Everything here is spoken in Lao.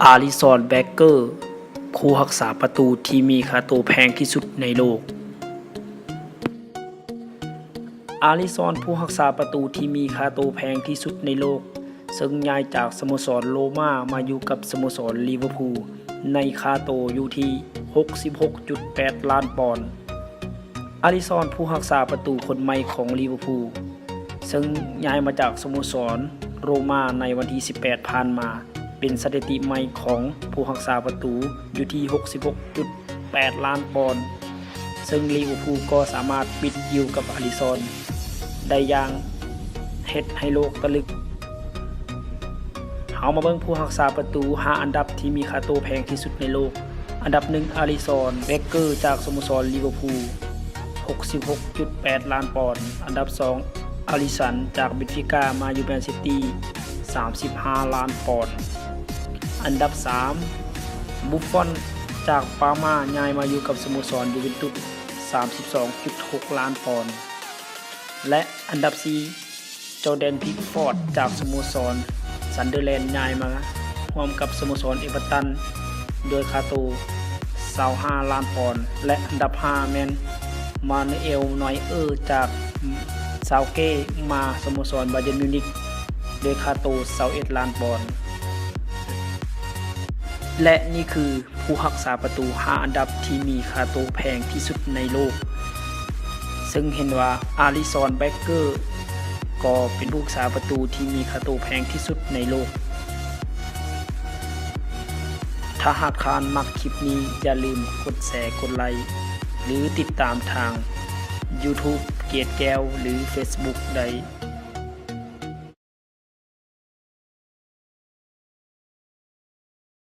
ອາລິຊອນ ແບັກເກີ ຜູ້ຮັກສາປະຕູທີ່ມີຄ່າໂຕແພງທີ່ສຸດໃນໂລກ. ອາລິຊອນ ຜູ້ຮັກສາປະຕູທີ່ມີຄ່າໂຕແພງທີ່ສຸດໃນໂລກ, ເຊິ່ງຍ້າຍຈາກສະໂມສອນໂຣມາມາຢູ່ກັບສະໂມສອນລີເວີພູ ໃນຄ່າໂຕຢູ່ທີ່ຫົກສິບຫົກຈຸດແປດລ້ານປອນ. ອາລິຊອນ ຜູ້ຮັກສາປະຕູຄົນໃໝ່ຂອງລີເວີພູ ເຊິ່ງຍ້າຍມາຈາກສະໂມສອນໂຣມາໃນວັນທີສິບແປດຜ່ານມາ, ເປັນສະຖິຕິໃໝ່ຂອງຜູ້ຮັກສາປະຕູຢູ່ທີ່ຫົກສິບຫົກຈຸດແປດລ້ານປອນ, ເຊິ່ງລີເວີພູກໍສາມາດປິດດີວກັບອາລິຊອນໄດ້ຢ່າງເຮັດໃຫ້ໂລກຕະລຶກ. ເຮົາມາເບິ່ງຜູ້ຮັກສາປະຕູຫ້າອັນດັບທີ່ມີຄ່າໂຕແພງທີ່ສຸດໃນໂລກ. ອັນດັບໜຶ່ງ ອາລິຊອນ ແບັກເກີ ຈາກສະໂມສອນລີເວີພູ ຫົກສິບຫົກຈຸດແປດລ້ານປອນ. ອັນດັບສອງ ອາລິສັນ ຈາກເບນຟິກາ ມາຢູ່ແມນຊິຕີ ສາມສິບຫ້າລ້ານປອນ. ອັນດັບສາມ ບຸບຟອນ ຈາກປາມາ ຍ້າຍມາຢູ່ກັບສະໂມສອນຢູເວັນຕຸດ ສາມສິບສອງຈຸດຫົກລ້ານປອນ ແລະ ອັນດັບສີ່ ຈໍແດນ ພິກຟອດ ຈາກສະໂມສອນຊັນເດີແລນ ຍ້າຍມາຮ່ວມກັບສະໂມສອນເອເວີຕັນ ດ້ວຍຄ່າໂຕຊາວຫ້າລ້ານປອນ ແລະ ອັນດັບຫ້າແມ່ນ ມານູເອລ ນອຍເອີ ຈາກຊາວເກ ມາສະໂມສອນບາເຢີນມິວນິກ ດ້ວຍຄ່າໂຕຊາວເອັດລ້ານປອນ. ແລະ ນີ້ຄື ຜູ້ຮັກສາປະຕູຫ້າອັນດັບທີ່ມີຄ່າໂຕແພງທີ່ສຸດໃນໂລກ, ເຊິ່ງເຫັນວ່າອາລິຊອນ ແບັກເກີ ກໍເປັນຜູ້ຮັກສາປະຕູທີ່ມີຄ່າໂຕແພງທີ່ສຸດໃນໂລກ. ຖ້າຫາກທ່ານມັກຄລິບນີ້, ຢ່າລືມກົດແຊ, ກົດໄລ ຫຼື ຕິດຕາມທາງຢູທູບ ເກດແກ້ວ ຫຼື ເຟສບຸກ ໄດ້.